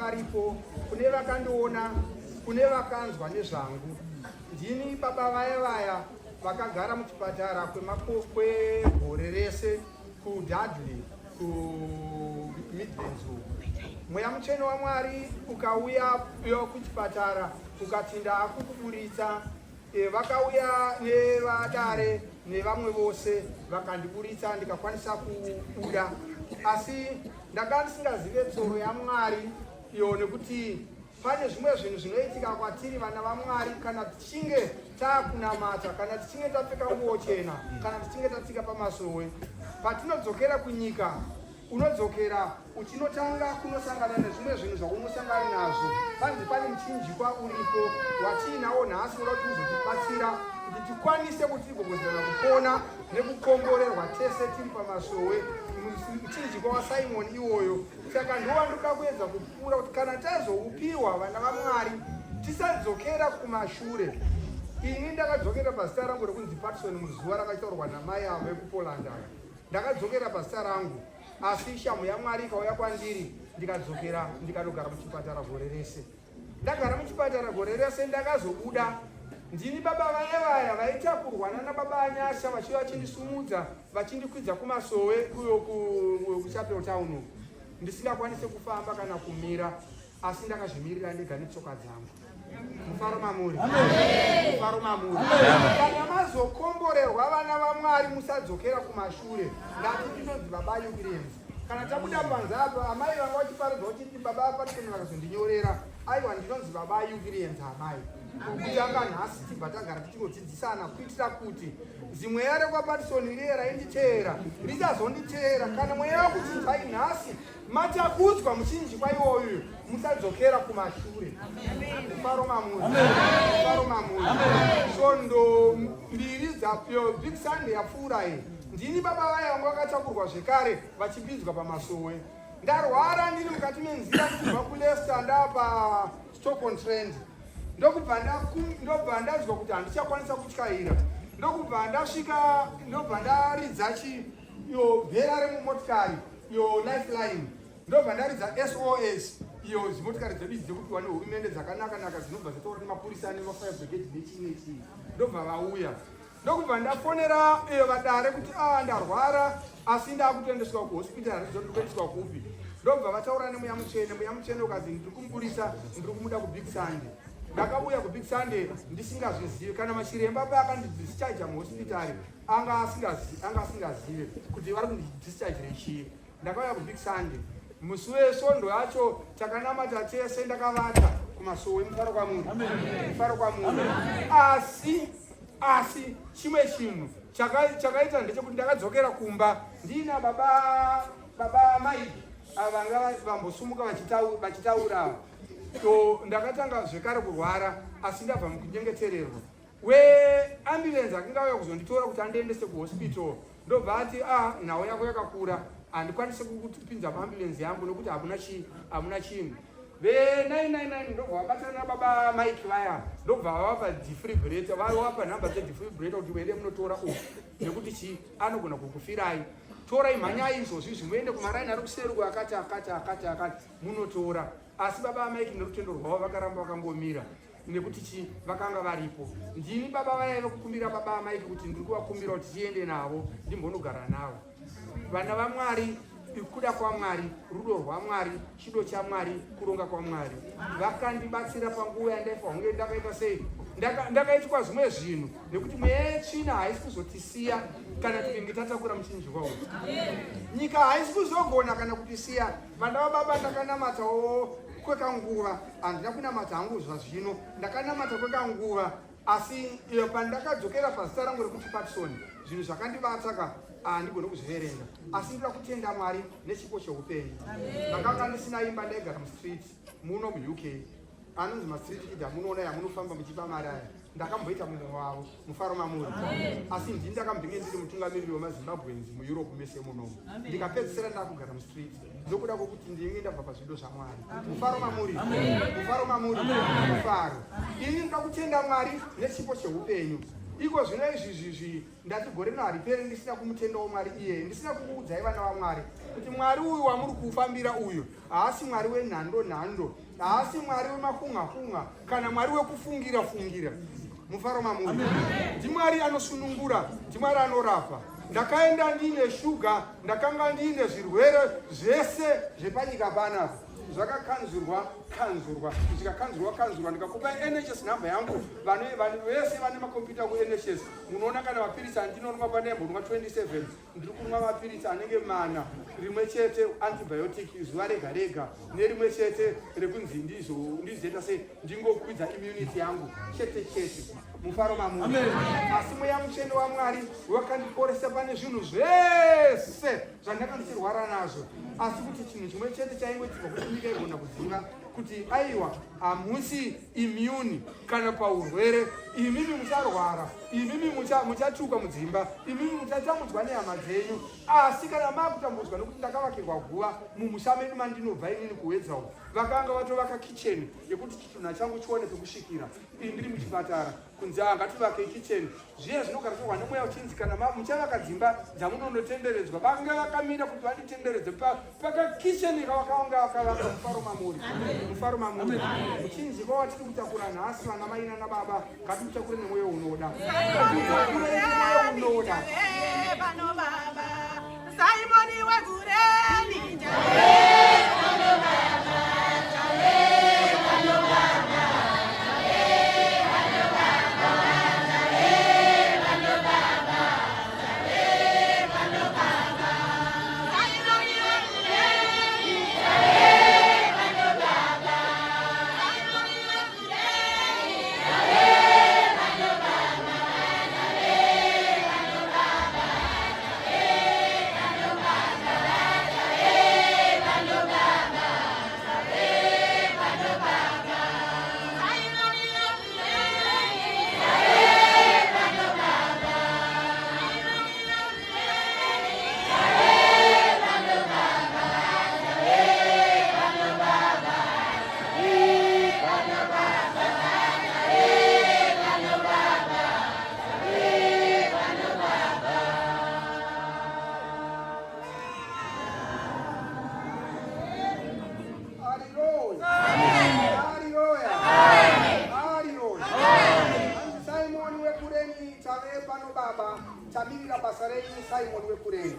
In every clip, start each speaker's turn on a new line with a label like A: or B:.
A: varipo, kune vakandiona, kune vakanzwa nezvangu. Ndini baba vaya vaya vakagara muchipatara kwegore rese kuDudley kuMidlands uku. Mweya mutsvene waMwari ukauya kuchipatara ukati ndaakukuburitsa. E, vakauya nevadare nevamwe vose vakandiburitsa ndikakwanisa kubuda, asi ndanga ndisingazive tsoro yaMwari iyo, nekuti pane zvimwe zvinhu zvinoitika kwatiri vana vaMwari kana tichinge taakunamata, kana tichinge tapfeka nguo chena, kana tichinge tatsika pamasowe. Patinodzokera kunyika, unodzokera uchinotanga kunosangana nezvimwe zvinhu zvaunosangana nazvo. Panzi pane muchinjikwa uripo watiinawo nhasi unoda kuti uzotibatsira kuti tikwanise kuti tigogozana kupona nekukomborerwa tese tiri pamasowe, muchinjikwa waSimoni iwoyo. Saka ndowandinoda kuedza kupfuura kuti kana tazoupiwa vana vaMwari tisadzokera kumashure. Ini ndakadzokera pazita rangu rekunzi Patson muzuva rakataurwa namai avo vekuPoland ava. Ndakadzokera pazita rangu, asi shamhu yaMwari ikauya kwandiri, ndikadzokera ndikanogara muchipatara gore rese. Ndagara muchipatara gore rese, ndakazobuda. Ndini baba vaya vaya vaitakurwa nana baba Anyasha vachiva vachindisumudza vachindikwidza kumasowe kuyo kuChapel Town uku, ndisingakwanise kufamba kana kumira, asi ndakazvimirira ndega netsoka dzangu. Mufaro mamuri, mufaro mamuri. Kana mazokomborerwa vana vaMwari, musadzokera kumashure. Ndati ndinonzi baba Yukirenzi. Kana tabuda panze apa, amai vanga vachiparidza vachiti baba Patson vakazondinyorera, aiwa, ndinonzi baba Yukirenzi amai. Kutanga nhasi tibva tagara tichingodzidzisana kuitira kuti zimweya rekwaPatson riye rainditeera richazonditeera. Kana mweya wakuchinjai nhasi matakudzwa muchinjikwa iwoyu, musadzokera kumashure. Mufaro mamuri, mufaro mamuri. Svondo mbiri dzayo, Big Sunday yapfuura iyi, ndini baba vaya vanga vakatakurwa zvekare vachipinzwa pamasowe. Ndarwara ndiri mukati menzira ndichibva kuLeicester ndapa Stoke-on Trent, ndobva ndanzwa kuti handichakwanisa kutyaira, ndokubva ndasvika, ndobva ndaridza chi iyo bhera remumotikari, iyo lifeline, ndobva ndaridza SOS, iyo zimotikari dzedu idzi dzekupiwa nehurumende dzakanaka naka dzinobva dzataura nemapurisa nemafire brigade nechii nechii, ndobva vauya. Ndokubva ndafonera iyo vadare kuti a ah, ndarwara asi ndakutoendeswa kuhospital, handiziva ndiri kuendeswa kupi. Ndobva vataura nemweya mutsvene, mweya mutsvene ukazi ndiri kumuburisa, ndiri kumuda kuBig Sunday. Ndakauya kuBig Sunday ndisingazvizivi. Kana machiremba paakandidischarge muhospitari anga asingazive kuti vari kundidischarge chii. Ndakauya kuBig Sunday musi wesvondo yacho, takanamata tese, ndakavata kumasowe. Mufaro kwamuri, mufaro kwamuri. Asi chimwe chinhu chakaita ndechekuti ndakadzokera kumba ndiina baba mai vanga vambosumuka vachitaura. So ndakatanga zvekare kurwara, asi ndabva mukunyengetererwa. Weambulance akanga auya kuzonditora kuti andiendese kuhospital ndobva ati, "A ah, nhau yako yakakura, handikwanisi kukupinza muambulance yangu nokuti hamuna chii, hamuna chinhu." Ve999 ndobva vabatana nababa Mike vaya, ndobva vavapa defibrillator, vavapa nhamba dzedefibrillator kuti uende munotora uku nekuti chii, anogona kukufirai. Torai, mhanyai izvozvi zvimuende kumaraini ari kuseri akati akati akati akati, munotora. Asi baba Mike nerutendo rwavo vakaramba vakangomira nekuti chi vakanga varipo. Ndini baba vaya vekukumbira baba Mike kuti ndiri kuvakumbira kuti tiende navo ndimbonogara navo. Vana vaMwari, kuda kwaMwari, rudo rwaMwari, chido chaMwari, kuronga kwaMwari, vakandibatsira panguva yandaifa hunge ndakaita sei, ndakaitwa zvimwe zvinhu, nekuti mweya yetsvina haisi kuzotisiya kana tikinge tatakura muchinjikwa uyu. Nyika haisi kuzogona kana kutisiya. Vana vababa, ndakanamatawo kwekanguva. Handina kunamata hangu zvazvino, ndakanamata kwekanguva, asi iyo pandakadzokera pazita rangu rekuti Patson, zvinhu zvakandibata ka handigoni kuzviverenga. Asi ndoda kutenda Mwari nechipo cheupenyu. Ndakanga ndisina imba, ndaigara mustreet muno muUK, anonzi mastreet ida munoona yamunofamba muchipa mari aya. Ndakamboita mumwe wavo. Mufaro mamuri. Asi ndini ndakambinge ndiri mutungamiriri wemaZimbabweans muEurope mese munomu, ndikapedzisira ndakugara mustreet ndokuda kwokuti ndinge ndabva pazvido zvaMwari. Mufaro mamuri, mufaro mamuri, mufaro. Ini ndoda kutenda Mwari nechipo cheupenyu. Iko zvino izvi zvizvi ndati gore rino haripere ndisina kumutendawo Mwari iyeye, ndisina kukuudzai vana vaMwari kuti Mwari uyu wamuri kufambira uyu haasi Mwari wenhando nhando, haasi Mwari wemakunga kunga kana Mwari wekufungira fungira. Mufaro mamuri. NdiMwari anosunungura, ndiMwari anorapa. Ndakaenda ndiine shuga, ndakanga ndiine zvirwere zvese zvepanyika panapa zvakakanzurwa kanzurwa zvikakanzurwa kanzurwa ndikakupa NHS number yangu. Vanhu vese vane makombiyuta kuNHS munoona kana mapiritsi andinonwa pandaimbonwa 27 ndiri kunwa mapiritsi anenge mana, rimwe chete antibiotic zuva rega rega nerimwe chete rekunzi ndizoita sei ndingokwidza immunity yangu chete chete. Mufaro mamuri. Asi Mweya Mutsvene waMwari wakandiporesa pane zvinhu zvese zvandanga ndichirwara nazvo, asi kuti chinhu chimwe chete chaingoitirwa kuti nyika igona kuziva kuti aiwa hamusi immune kana paurwere. Imimi mucharwara, imimi muchatuka mudzimba, imimi muchatambudzwa nehama dzenyu, asi kana makutambudzwa nekuti ndakavakirwa guva mumusha medu mandinobva inini kuWedza uku, vakanga vatovaka kitchen yekuti chitunha changu chione pekusvikira. Ini ndiri muchipatara kunzi ngativake kitchen, zviye zvinogara zvorwa nemweya uchinzi kana muchavaka dzimba dzamunonotenderedzwa, vanga vakamira kuti vanditenderedze pakakitchen kavakanga vakavaka. Mufaro mamuri, mufaro mamuri. Muchinjikwa watiri kutakura nhasi vana mai nana baba, ngatiutakure nemwoyo unoda, ngatiutakure nemwoyo unoda.
B: Simoni weKureni.
A: Simon weKureni, tave pano baba, tamirira basa renyu. Simon weKureni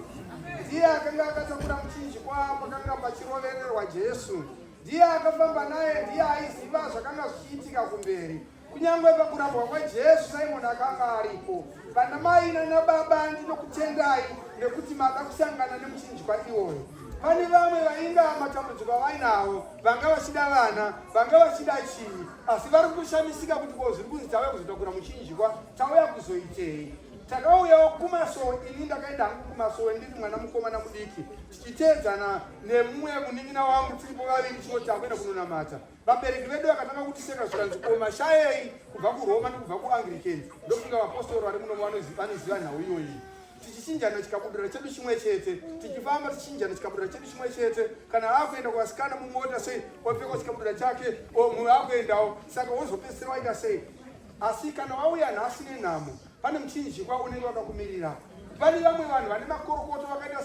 A: ndiye akanga akatakura muchinjikwa pakanga pachirovererwa Jesu, ndiye akafamba naye, ndiye aiziva zvakanga zvichiitika kumberi. Kunyange pakurambwa kwaJesu Simon akanga aripo. Vana mai nana baba, ndinokutendai nekuti mada kusangana nemuchinjikwa iwoyo. Pane vamwe vainga matambudziko avainawo, vanga vachida vana, vanga vachida chii, asi vari kushamisika kuti ko zviri kunzi tauya kuzotakura muchinjikwa, tauya kuzoitei? Takauyawo kumasowe, ini ndakaenda hangu kumasowe ndiri mwana mukomana mudiki, tichiteedzana nemumwe munin'ina wangu, tiripo vaviri, tichingoti takuenda kunonamata. Vabereki vedu vakatanga kutiseka zvikanzi ko mashayei kubva kuRoma nekubva kuAnglican? Ndofunga vapostori vari muno vanoziva nhau iyoyi. Tichichinjana chikabudura chedu chimwe chete, tichifamba tichichinjana chikabudura chedu chimwe chete. Kana akuenda kuvasikana mumota sei, wapfeka chikabudura chake, mumwe akuendawo, saka wozopedzisira waita sei? Asi kana wauya nhasi nenhamo, pane muchinjikwa unenge wakakumirira. Pane vamwe vanhu vane makorokoto vakaita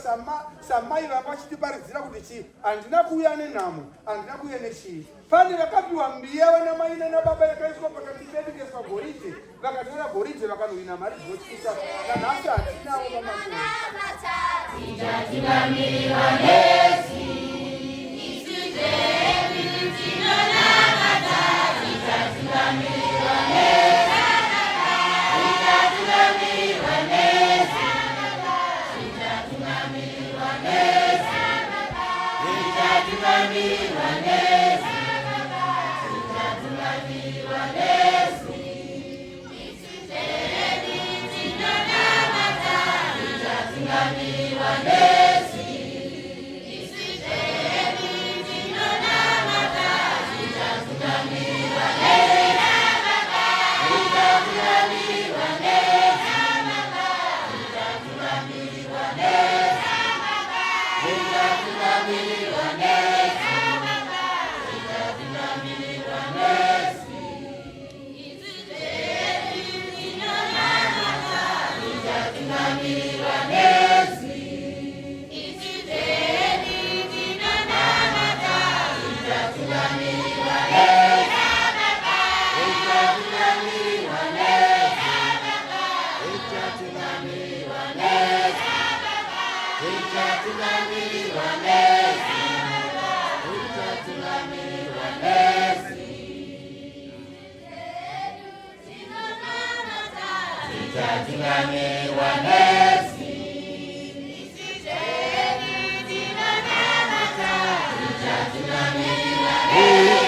A: samai vanga vachitiparidzira kuti chii, handina kuuya nenhamo, handina kuuya nechii. Pane vakapiwa mbiya vana mai nana baba yakaiswa pakati pedu ikaiswa goridhe, vakatora goridhe vakanohwina mari dzinotyisa. Nanhasi hatinavo pamakore.
B: Tichatungamirwa nesu isu zvedu tinonamata, tichatungamirwa nesu, tichatungamirwa nesu, tichatungamirwa nesu, tichatungamirwa nesu, tichatungamirwa nesu isu zvedu tinonamata, tichatungamirwa nesu isu zvedu tinonamata, tichatungamirwa nesu, tichatungamirwa nesu, tichatungamirwa nesu, tichatungamirwa nesu, tichatungamirwa nesu isu zvedu tinonamata. Tichatungamirwa nezwi. Isu zvedu tinonamata. Tichatungamirwa nezwi.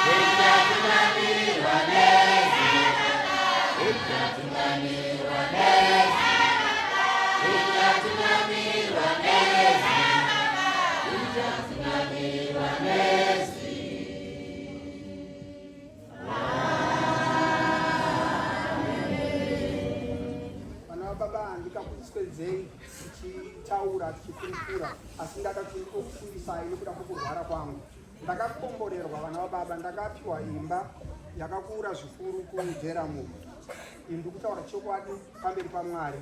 B: Tichatungamirwa nezwi. Tichatungamirwa nezwi. Tichatungamirwa nezwi. Tichatungamirwa nezwi.
A: Vana vababa, handikakuswedzei tichitaura tichikurukura, asi ndada kuti ndikokufundisai nekuda kwokurwara kwangu. Ndakakomborerwa, vana vababa, ndakapiwa imba yakakura zvikuru kuDurham. Ini ndiri kutaura chokwadi pamberi paMwari.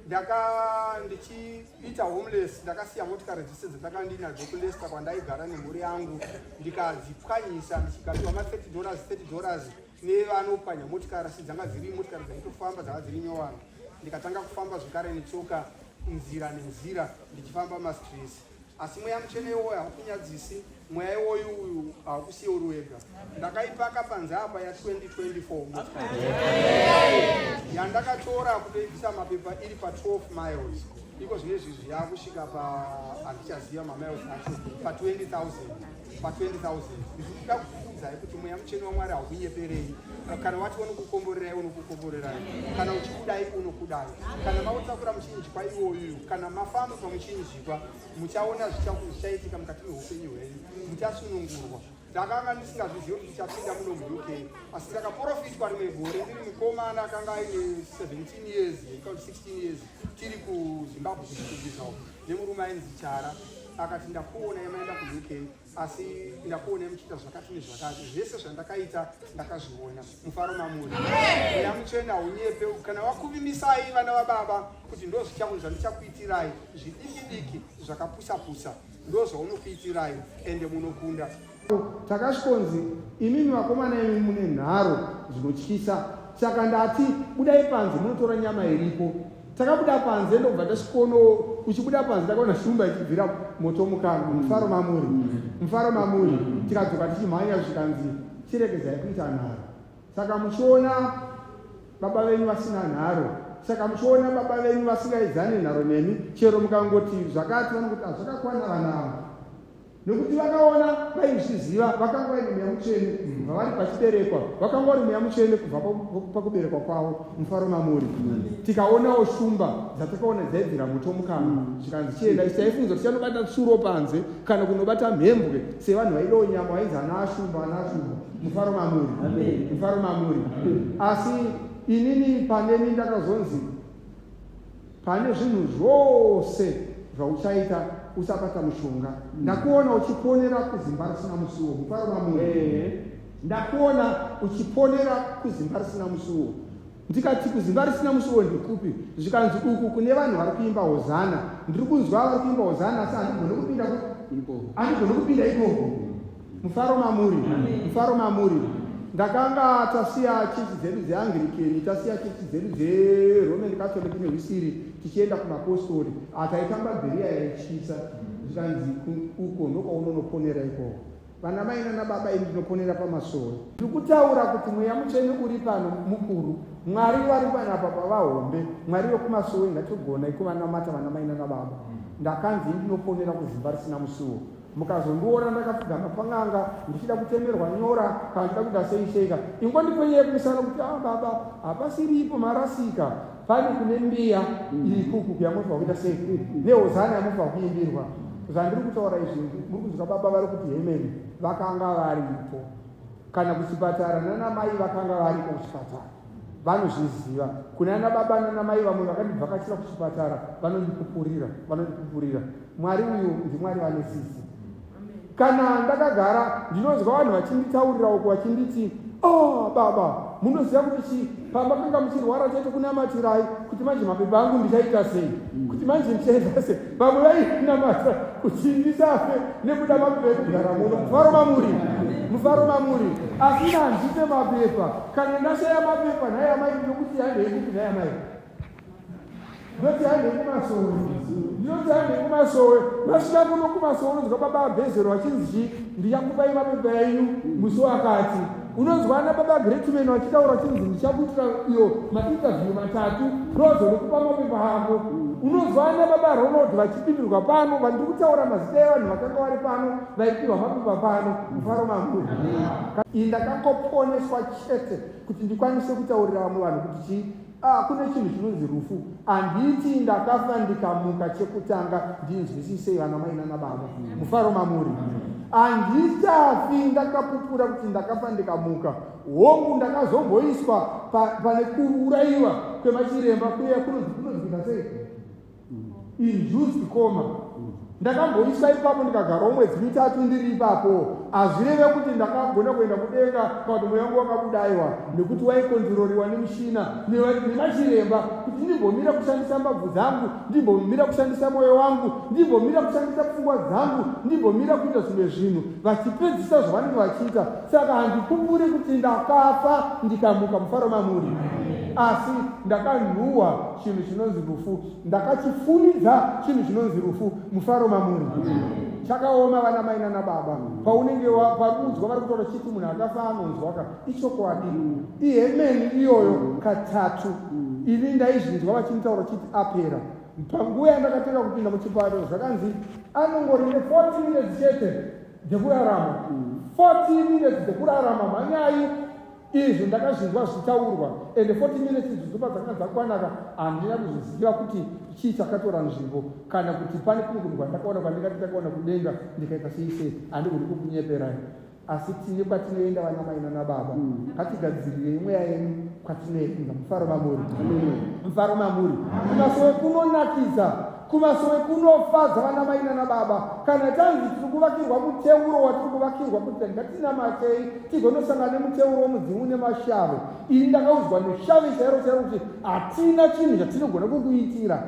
A: Ndaka ndichiita homeless, ndakasiya motikari dzese dzandanga ndinadzo kuLeicester kwandaigara nemhuri yangu, ndikadzipwanyisa, ndichikapiwa ma30 dollars, 30 dollars nevanopwanya motikari, asi dzanga dziri motikari dzaitofamba, dzanga dziri nyowani. Ndikatanga kufamba zvekare netsoka, nzira nenzira, ndichifamba mastreets, asi Mweya Mutsvene iwoyo haukunyadzisi. Mweya iwoyu uyu haukusiye uri wega. Ndakaipaka panze apa ya2024 yandakatora kutoibvisa mapepa iri pa12 miles. Iko zvino izvizvi yakusvika pa, handichaziva mamiles acho, pa20 000, pa20 000. Ndikuda kukuudzai kuti Mweya Mutsvene waMwari haukunyeperei. Kana wati unokukomborerai, unokukomborerai. Kana uchikudai, unokudai. Kana mautakura muchinjikwa iwoyu, kana mafamba pamuchinjikwa, muchaona zvichaitika mukati meupenyu hwenyu, muchasunungurwa. Ndakanga ndisingazvizivi kuti ndichapinda muno muUK, asi ndakaprofitwa rimwe gore ndiri mukomana akanga aine 17 years kana 16 years, tiri kuZimbabwe kuchitubiza uko, nemurume ainzi Chara. Akati, "Ndakuona yamaenda kuUK, asi ndakuona muchiita zvakati nezvakati." Zvese zvandakaita ndakazviona. Mufaro mamuri. Mweya Mutsvene haunyepe. Kana wakuvimbisai, vana vababa, kuti ndo zvandichakuitirai, zvidiki diki zvakapusa pusa, ndo zvaunokuitirai, ende munokunda. Takasvikonzi, "Imimi vakomana, imi mune nharo zvinotyisa, saka ndati budai panze munotora nyama iripo." Takabuda panze, ndobva tasvikono, uchibuda panze takaona shumba ichibvira moto mukanwa. Mufaro mamuri, mufaro mamuri. Tikadzoka tichimhanya, zvikanzi, "Chiregedzai kuita nharo. Saka muchiona baba venyu vasina nharo, saka muchiona baba venyu vasingaidzane nharo nemi, chero mukangoti zvakati, vanongoti hazvakakwana vana ava, nekuti vakaona vaizviziva. Vakanga vaine Mweya Mutsvene kubva vari pachiberekwa, vakanga vari Mweya Mutsvene kubva pakuberekwa kwavo. Mufaro mamuri. Tikaonawo shumba dzatakaona dzaibvira moto mukanwa, zvikanzi, "Chienda." Taifunza kuti tichanobata tsuro panze kana kunobata mhembwe sevanhu vaidawo nyama, vainzi ana ashumba, ana ashumba. Mufaro mamuri, mufaro mamuri. Asi inini paneni ndakazonzi, "Pane zvinhu zvose zvauchaita, usabata mushonga. Ndakuona uchiponera kuzimba risina musuwo." Mufaro mamuri. "Ndakuona uchiponera kuzimba risina musuwo." Ndikati, "Kuzimba risina musuwo ndikupi?" Zvikanzi, "Uku kune vanhu vari kuimba hozana. Ndiri kunzwa vari kuimba hozana, asi handigoni kupinda, handigoni kupinda ikoko." Mufaro mamuri, mufaro mamuri. Ndakanga tasiya chechi dzedu dzeAnglican, tasiya chechi dzedu dzeRoman Catholic nehwisiri, tichienda kumapostori ataitamba bheriya yaityisa. Zvikanzi, "Uko ndokwaunonoponera ikoko." Vana mai nana baba, ini ndinoponera pamasowe. Ndiri kutaura kuti Mweya Mutsvene uri pano mukuru. Mwari vari panapa pavahombe, Mwari wekumasowe, ngatigonai kuvanamata, vana mai nana baba. Ndakanzi ndinoponera kuzimba risina musuwo. Mukazondiona ndakapfugama pan'anga ndichida kutemerwa nyora kana ndichida kuita sei seika, ingondipenyei kumusana kuti, "A ah, baba, hapasiripo, marasika. Pane kune mbiya ikuku yamunofanira kuita sei nehozana yamunofanira kuimbirwa." Zvandiri kutaura izvi, muri kunzwa baba vari kuti hemeni. Vakanga varipo kana kuchipatara, nana mai vakanga variko kuchipatara, vanozviziva. Kuna ana baba nana mai vamwe vakandibvakachira kuchipatara, vanondipupurira, vanondipupurira. Mwari uyu ndiMwari vane tsitsi. Kana ndakagara, ndinonzwa vanhu vachinditaurira uku vachinditi, "Oh baba, munoziva kuti chii, pamakanga muchirwara chete kunamatirai kuti manje mapepa angu ndichaita sei, kuti manje ndichaita sei." Vamwe vainamata kuti ndisafe nekuda mapepa ekugara muno. Mufaro mamuri, mufaro mamuri. Asi ndandipe mapepa, kana ndashaya mapepa, nhai amai, ndinokuti handei kupi? Nhai amai, ndoti handei kumasoro. Ndinoti handei kumasowe. Vasvika kuno kumasowe unonzwa baba Abhezero vachinzi chii? Ndichakupai mapepa enyu musi wakati. Unonzwa ana baba Greatman vachitaura vachinzi ndichakuitira iyo mainterview matatu ndozonokupa mapepa ako. Unonzwa ana baba Ronald vachipindirwa pano, vandiri kutaura mazita evanhu vakanga vari pano vaipiwa mapepa pano. Mufaro mangu. Ini ndakangoponeswa chete kuti ndikwanise kutaurira vamwe vanhu kuti chii Ah, kune chinhu chinonzi rufu. Handiti ndakafa ndikamuka chekutanga ndinzwisisei vana mai nana baba. Mufaro mamuri. Handichafi ndakapupura kuti ndakafa ndikamuka. Hongu ndakazomboiswa pane kuurayiwa kwemachiremba kuya kunonzi kunonzi kuita sei? Induced coma. Ndakamboiswa ipapo ndikagarawo mwedzi mitatu ndiri ipapo. Hazvireve kuti ndakagona kuenda kudenga kana kuti mweya wangu wakabuda aiwa, nekuti waikonzeroriwa nemushina nemachiremba kuti ndimbomira kushandisa mbabvu dzangu, ndimbomira kushandisa mwoyo wangu, ndimbomira kushandisa pfungwa dzangu, ndimbomira kuita zvimwe zvinhu, vachipedzisa zvavanenge vachiita. Saka handipupuri kuti ndakafa ndikamuka mufaro mamuri, asi ndakanhuhwa chinhu chinonzi rufu. Ndakachifunidza chinhu chinonzi rufu mufaro mamuri. Chakaoma vana mai nana baba. Paunenge pakuudzwa vari kutaura chiti munhu akafa anonzwa ka ichokwadi. Ihemeni iyoyo katatu. Ini ndaizvinzwa vachinditaura chiti apera. Panguva yandakatanga kupinda muchipatara zvakanzi anongori ne 40 minutes chete dzekurarama. 40 minutes dzekurarama mhanyai. Izvi ndakazvinzwa zvichitaurwa ende 40 minutes idzodzo padzakanga dzakwanaka handina kuzoziva kuti chii chakatora nzvimbo kana kuti pane kumwe kunhu kwandakaona kwandingati ndakaona kudenga ndikaita sei sei handigoni kukunyeperai asi tine kwatinoenda vana mai nana baba ngatigadzirirei mweya yedu kwatinoenda mufaro mamuri mufaro mamuri kumasowe kunonakidza Kumasowe kunofadza vana mai nana baba kana tanzi tiri kuvakirwa muteuro watiri kuvakirwa kuti ngatinamatei tigonosangana nemuteuro wemudzimu nemashave. Ini ndakaudzwa neshave chairo chairo kuti hatina chinhu chatinogona kukuitira,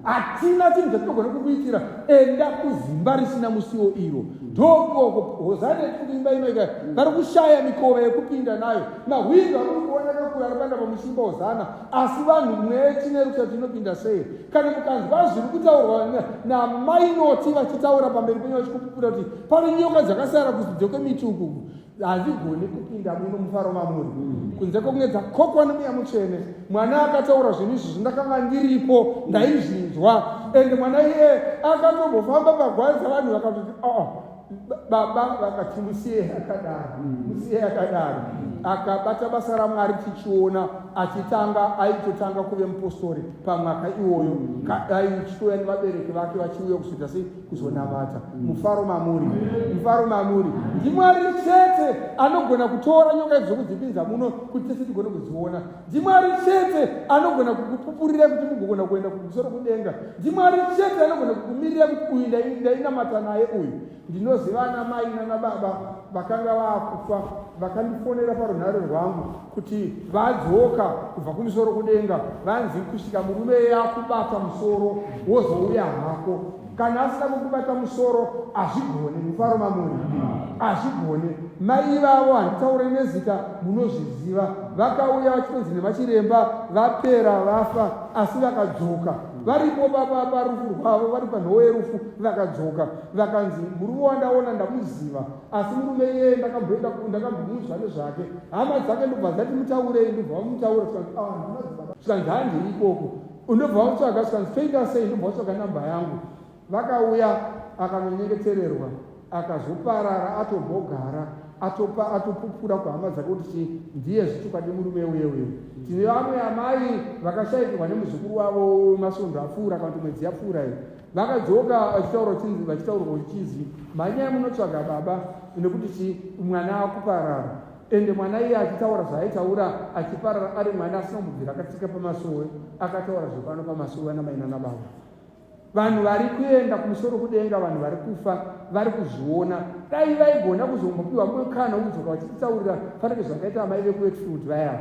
A: hatina chinhu chatinogona kukuitira. Enda kuzimba risina musiwo iro ndokoko hozana yetiri kuimba ino ika vari kushaya mikova yekupinda nayo mahwindo amuri kuona kakura ari kuenda pamuchimba hozana asi vanhu mweya chine ruchati inopinda sei Kana mukanzwa zviri kutaurwa namainoti vachitaura pamberi penyu vachikupupura kuti pane nyoka dzakasara kunze kwemiti uku, hadzigoni kupinda muno mufaro mamuri kunze kwekunge dzakokwa nemweya mutsvene. Mwana akataura zvinhu izvozvo, ndakanga ndiripo, ndaizvinzwa. Ende mwana iye akatombofamba pagwanza, vanhu vakatoti oh, baba vakati musiye akadaro, musiye akadaro. Akabata basa raMwari tichiona achitanga, aitotanga kuve mupostori pamwaka iwoyo, aichitouya nevabereki vake vachiuya kuzoita sei, kuzonamata. Mufaro mamuri, mufaro mamuri. NdiMwari chete anogona kutora nyoka idzo kudzipinza muno kuti tese tigone kudziona. NdiMwari chete anogona kukupupurira kuti mugogona kuenda kumusoro kudenga. NdiMwari chete anogona kukumirira kuti uyu ndainamata naye uyu. Ndinoziva ana mai nana baba vakanga vakufa vakandifonera parunhare rwangu kuti vadzoka kubva kumusoro kudenga, vanzi kusvika murume yakubata musoro wozouya hako. Kana asina kukubata musoro hazvigone. Mufaro mamuri hazvigone. Mai ivavo handitaure nezita, munozviziva, vakauya vachitonzi nemachiremba vapera vafa, asi vakadzoka varipo parufu rwavo, vari panhowo yerufu, vakadzoka vakanzi murume wandaona ndamuziva, asi murume iyeye ndakamboenda ndakambomunzwa nezvake, hama dzake ndobva dzati mutaurei, ndobva vamutaura zvikanzi handei ikoko. Ndobva vamutsvaga zvikanzi toita sei, ndobva vatsvaga namba yangu. Vakauya akanonyengetererwa akazoparara atombogara atopa atopupura kuhama dzake kuti chii ndiye zvechokwadi murume uye uye. Tine vamwe amai vakashaikirwa nemuzukuru wavo masvondo apfuura kana kuti mwedzi yapfuura iyo. Vakadzoka vachitaura chinzi vachitaurwa kuchizi mhanyai munotsvaga baba nekuti chii mwana akuparara. Ende mwana iye achitaura zvaaitaura achiparara ari mwana asina kumbobvira akatsika pamasowe akataura zvepano pamasowe ana mai nana baba. Vanhu vari kuenda kumusoro kudenga, vanhu vari kufa vari kuzviona. Dai vaigona kuzombopiwa mukana wekudzoka vachititaurira fanike zvakaita amai vekuWakefield vaya.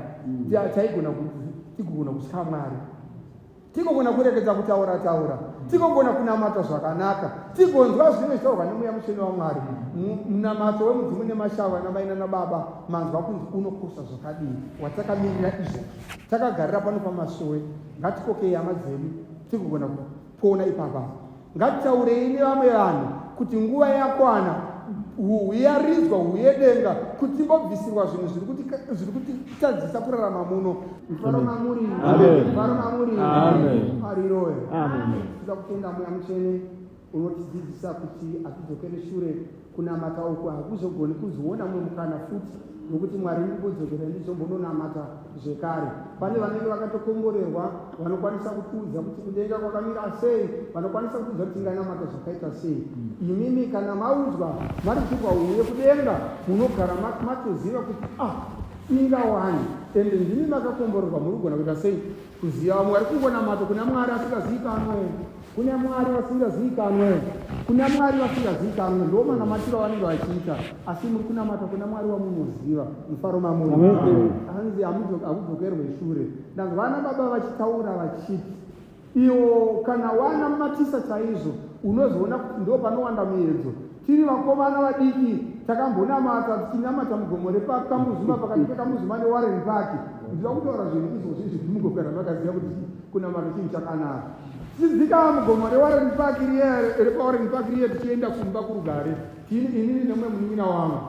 A: Taigona tigogona kutya Mwari. Tigogona kuregedza kutaura taura, tigogona kunamata zvakanaka, tigonzwa zvinenge zvitaurwa nemweya mutsvene waMwari. Munamato wemudzimu nemashava namai nanababa manzwa kunzi unokosha zvakadii, watakamirira izvozvo. Takagarira pano pamasowe, ngatikokei hama dzedu tigogona kupona ipapa. Ngatitaurei nevamwe vanhu kuti nguva yakwana yaridzwa huyedenga kuti timbobvisirwa zvinhu zviri kutitadzisa kurarama muno. Mufaro mamuri, mufaro mamuri, pariroe. Tinoda kutenda Mweya Mutsvene unotidzidzisa kuti hatidzokere shure. Kunamata uku hakuzogoni kuzoona mumwe mukana futi nokuti Mwari ndimbodzokera ndizombononamata zvekare. Pane vanenge vakatokomborerwa vanokwanisa kutiudza kuti kudenga kwakamira sei, vanokwanisa kutiudza kuti tinganamata zvakaita sei. Imimi kana maudzwa maridzirwa uye kudenga munogara matoziva kuti ah inga wani ende ndimi makakomborerwa muri kugona kuita sei kuziva vamwe vari kungonamata kuna Mwari asingazivikanwe. Kuna Mwari vasingazivikanwe, kuna Mwari vasingazivikanwe, ndo manamatiro avanenge vachiita, asi muri kunamata kuna Mwari wamunoziva. Mufaro mamuri. Hanzi hakudzokerwe shure. Ndanzwa vana baba vachitaura vachiti iwo kana wanamatisa chaizvo unozoona kuti ndo panowanda muedzo. Tiri vakomana vadiki takambonamata tichinamata mugomo repaKambuzuma pakati peKambuzuma neWarren Park. Ndinoda kutaura zvinhu izvozvi izvi mugogara makaziva kuti kunamata chinhu chakanaka. Tichidzika mugomo reWarren Park riya repaWarren Park riya tichienda kumba kurugare tini inini nemumwe munin'ina wangu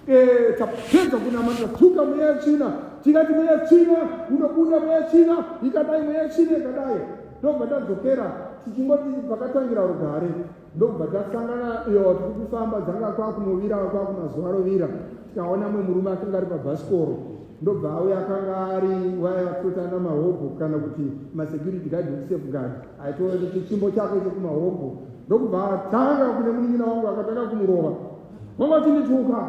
A: eh, tapedza kunamata tuka mweya tsvina tikati mweya tsvina unobuda mweya tsvina ikadai mweya tsvina ikadai ndobva tadzokera tichingoti pakatangira rugare ndobva tasangana iyo tiri kufamba dzanga kwakunovira kwakumazuva rovira tikaona mumwe murume akanga ari pabhasikoro ndobva auya akanga ari waya vatotana mahobho kana kuti masecurity guard ekusafeguard aitove chimbo chake chekumahobho ndokubva atanga kune munin'ina wangu akatanga kumurova wanga uchindituka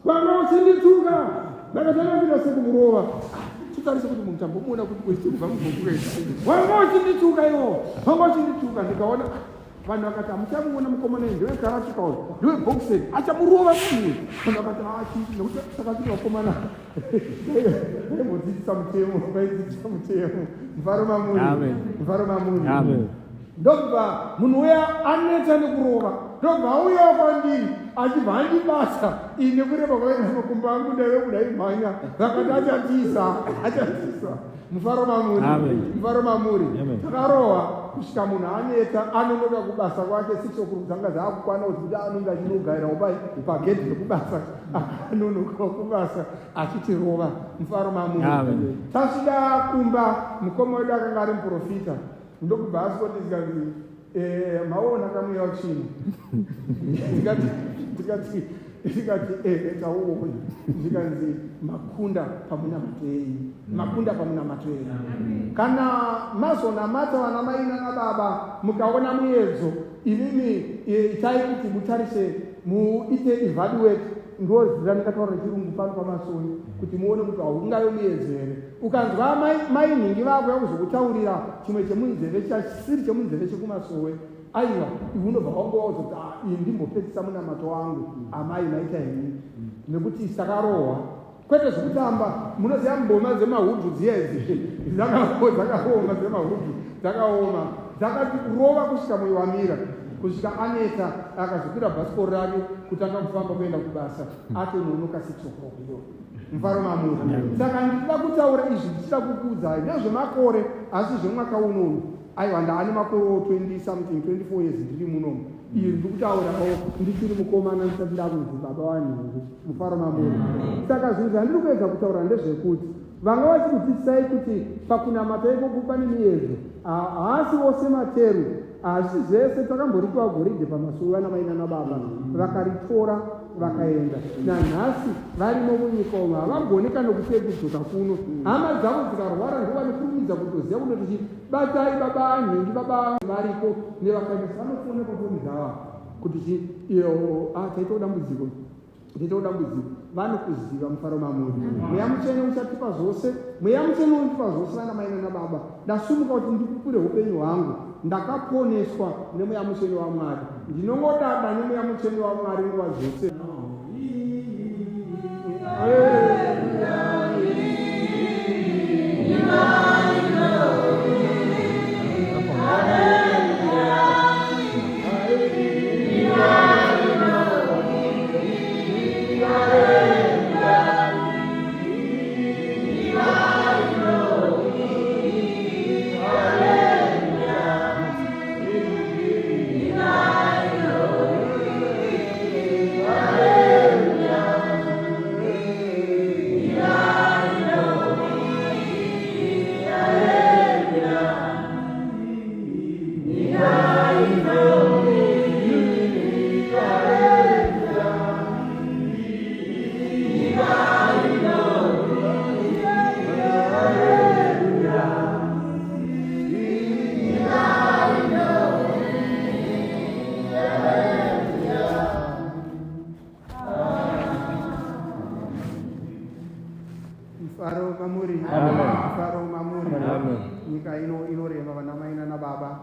A: wanga uchindituka ndakatanga kuita sekumurova titarise kuti munhu tambomuona kuti kwechikubva mubhuku wanga uchindituka iwo wanga uchindituka ndikaona Vanhu vakati hamuchamuona mukomana uyu ndewekarate uyu ndeweboxing achamurova munhu uyu. Vanhu vakati haa chii nekuti saka tiri vakomana vaimbodzidzisa mutemo vaidzidzisa mutemo mufaro mamuri mufaro mamuri ndobva munhu uya aneta nekurova ndobva auyawo kwandiri achibva andibata ini kureba kwaita makumbo angu ndaive kudai mhanya vakati achatiza achatiza mufaro mamuri mufaro mamuri takarohwa kusvika munhu aneta anonoka kubasa kwake six o'clock dzanga dzaakukwana kuti anonge achinogairawo pai pagedhi rekubasa akanonoka kubasa achitirova mufaro mamuri tasvika kumba mukoma wedu akanga ari muprofita ndokubva aswoti zvikanzi Eh, maona kamweya watsvina ndikati ndikati ndikati eh, tauona zvikanzi makunda pamunamato yenyu makunda pamunamato yenyu kana mazonamata vana mai nana baba mukaona muedzo imimi eh, itai kuti mutarise muite evaluate ndozira ndingataura nechirungu pano pamasoni kuti muone kuti haungave muedzo here Ukanzwa mai mai nhingi vakuya kuzokutaurira chimwe chemunzeve chasiri chemunzeve chekumasowe aiwa iwe unobva wangovaudza kuti ah, iyi ndimbopedzisa munamato wangu amai maita henyu nekuti sakarohwa kwete zvekutamba munoziva mboma dzemahudhu dziya idzi dzakaoma dzemahudhu dzakaoma dzakati kurova kusvika moyo wamira kusvika aneta akazokwira bhasikoro rake kutanga kufamba kuenda kubasa atononoka six o'clock iyoyo mufaro mamuri saka ndinoda kutaura izvi ndichida kukuudzai ndezvemakore asi zvemwaka unoyu aiwa ndaane makore 20 something 24 years ndiri munomu iyi ndiri kutaurawo ndichiri mukomana ndisati ndakunzi baba vanhingi mufaro mamuri saka zvinhu zvandiri kuedza kutaura ndezvekuti vanga vachikudzidzisai kuti pakunamata ikoko pane miyedzo haasi wose materu Asi zvese takamboripiwa goridhe pamasuwo vana mai nana baba vakaritora vakaenda nanhasi varimo munyika umo havagoni kana kutee kudzoka kuno hama dzavo dzikarwara ndovanokurumidza kutoziva kunoti batai baba anhingi baba variko nevakaenda vanofona pafoni dzavo kuti chi iyo ah, taitawo dambudziko Ndito dambudziko vanokuziva mufaro mamuri. Mweya mutsvene uchatipa zvose. Mweya mutsvene unotipa zvose vana mai nana baba. Ndasumuka kuti ndikupure upenyu hwangu. Ndakaponeswa nemweya mutsvene waMwari. Ndinongodada nemweya mutsvene waMwari nguva dzose. Mufaro mamuri. Mufaro mamuri. Nyika ino inorema vana mai nana baba.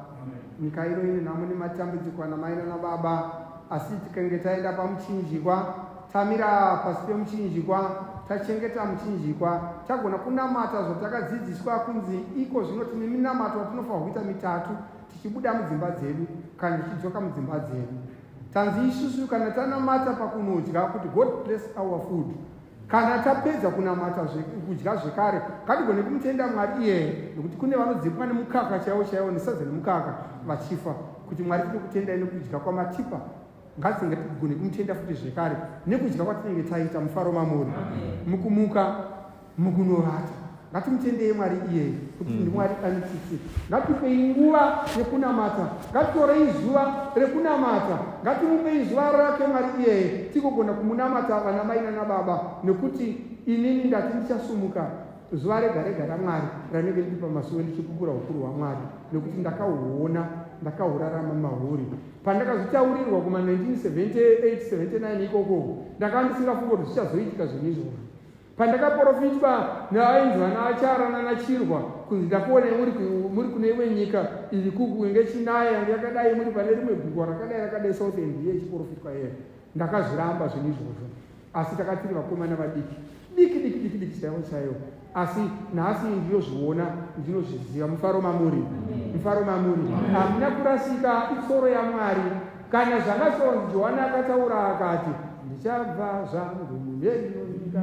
A: Nyika ino ine nhamo nematambudziko ana mai nana baba. Asi tikange taenda pamuchinjikwa, tamira pasi pemuchinjikwa, tachengeta muchinjikwa, tagona kunamata zvatakadzidziswa kunzi iko zvino tine minamato watinofanirwa kuita mitatu tichibuda mudzimba dzedu kana tichidzoka mudzimba dzedu. Tanzi isusu kana tanamata pakunodya kuti God bless our food. Kana tapedza kunamata kudya zvekare, ngatigone kumutenda Mwari iyeye nekuti kune vanodzipwa nemukaka chaiwo chaiwo nesadza nemukaka vachifa kuti Mwari tinokutendai nekudya kwamatipa ngatinge tigone kumutenda futi zvekare nekudya kwatinenge taita mufaro mamuri mukumuka mukunovata ngatimutendei Mwari iyeye kuti ndiMwari ane tsitsi. Ngatipei nguva yekunamata, ngatitorei zuva rekunamata, ngatimupei zuva rake Mwari iyeye tigogona kumunamata vana mai nana baba, nekuti inini ndati ndichasumuka zuva rega rega raMwari ranenge ndiri pamasuwo ndichipupura ukuru hwaMwari, nekuti ndakauona ndakahurarama mahuri. Pandakazvitaurirwa kuma 1978 79 ikoko ndakanga ndisingafungi kuti zvichazoitika zvinhu izvozvo. Pandakaporofitwa nevainzi vana Achara nana Chirwa kunzi ndakuonai muri muri kune imwe nyika iri kukunge chinaya yange yakadai muri pane rimwe gungwa rakadai rakadai South End iye ichiporofitwa iye ndakazviramba zvinhu izvozvo asi takatiri vakomana vadiki diki diki diki diki chaivo chaivo asi nhasi ndinozviona ndinozviziva mufaro mamuri mufaro mamuri hamuna kurasika itsoro yamwari Kana zvakasonzi Johani akataura akati, ndichabva zvangu mune ino nyika.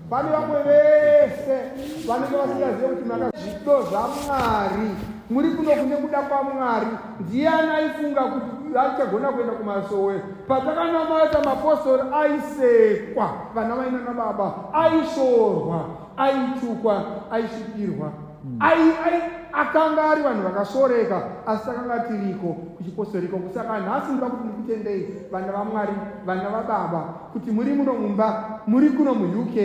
A: Pane vamwe vese vanenge vasingazive kuti maka zvido zvaMwari muri kuno kune kuda kwaMwari. Ndiani aifunga kuti achagona kuenda kumasowe? Patakanamata mapostori aisekwa, vana mai nana baba aishorwa, aitukwa, aisvikirwa. Akanga ari vanhu vakasvoreka, asi takanga tiriko kuchipostori ikoko. Saka nhasi ndoda kuti ndikutendei vana vaMwari, vana vababa, kuti muri muno mumba, muri kuno muUK,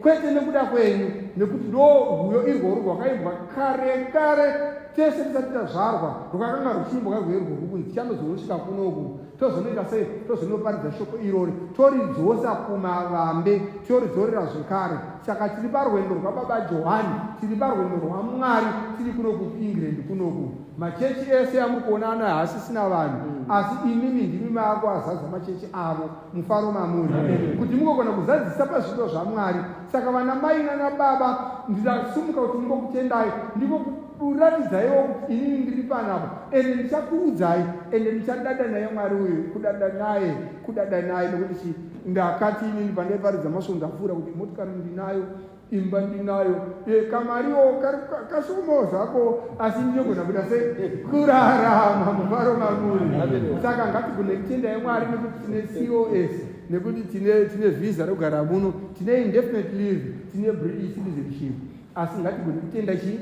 A: kwete nekuda kwenyu, nekuti ndo rwuyo irworwo rwakaimbwa kare kare tese tisati tazvarwa, rwakanga ruchiimbwa rwuyo irworwu kunzi tichanozonosvika kunoku tozonoita sei, tozonoparidza shoko irori, toridzosa kumavambe, toridzorera zvekare. Saka tiri parwendo rwababa Johani, tiri parwendo rwaMwari, tiri kuno kuEngland kunoku. Machechi ese amuri kuona anaya haasisina vanhu, asi imimi ndimi maakuazadza machechi avo. Mufaro mamuri kuti mugogona kuzadzisa pazvido zvaMwari. Saka vana mai nana baba, ndinasumuka kuti ndingokutendai, ndingokuratidzaiwo kuti inini ndiri panapa, ende ndichakuudzai, ende ndichadada naye Mwari uyu, kudada naye, kudada naye, nekuti chii? Ndakati inini pandaiparidza masvondo apfuura kuti motikari ndinayo, imba ndinayo, kamariwo kashomawo zvako, asi ndinogona kuita sei kurarama mufaro mamuri. Saka ngatigone kutendai Mwari nekuti tine COS, nekuti tine visa rekugara muno, tine indefinite leave, tine British citizenship. Asi ngatigone kutenda chi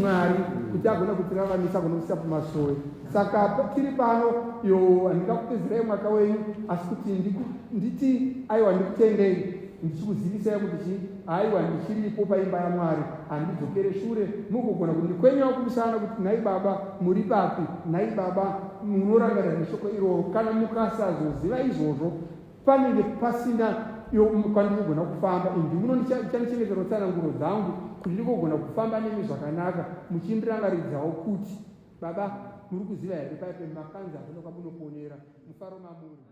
A: Mwari kuti agona kutiraramisa, agona kuisa pamasowe. Saka tiri pano yo handingakupedzerai mwaka wenyu, asi kuti nditi aiwa ndikutendei ndichikuzivisai kuti chi aiwa ndichiripo paimba yaMwari, handidzokere shure. Mugogona kundikwenyawo kumusana kuti nhai baba muri papi, nhai baba munorangarira neshoko iroro. Kana mukasazoziva izvozvo panenge pasina kwandinogona kufamba. Indi muno ndichandichengetera tsananguro dzangu kuti ndigogona kufamba nemi zvakanaka, muchindirangaridzawo kuti baba muri kuziva here paipe makanzi hakuna kwamunoponera. Mufaro mamuri.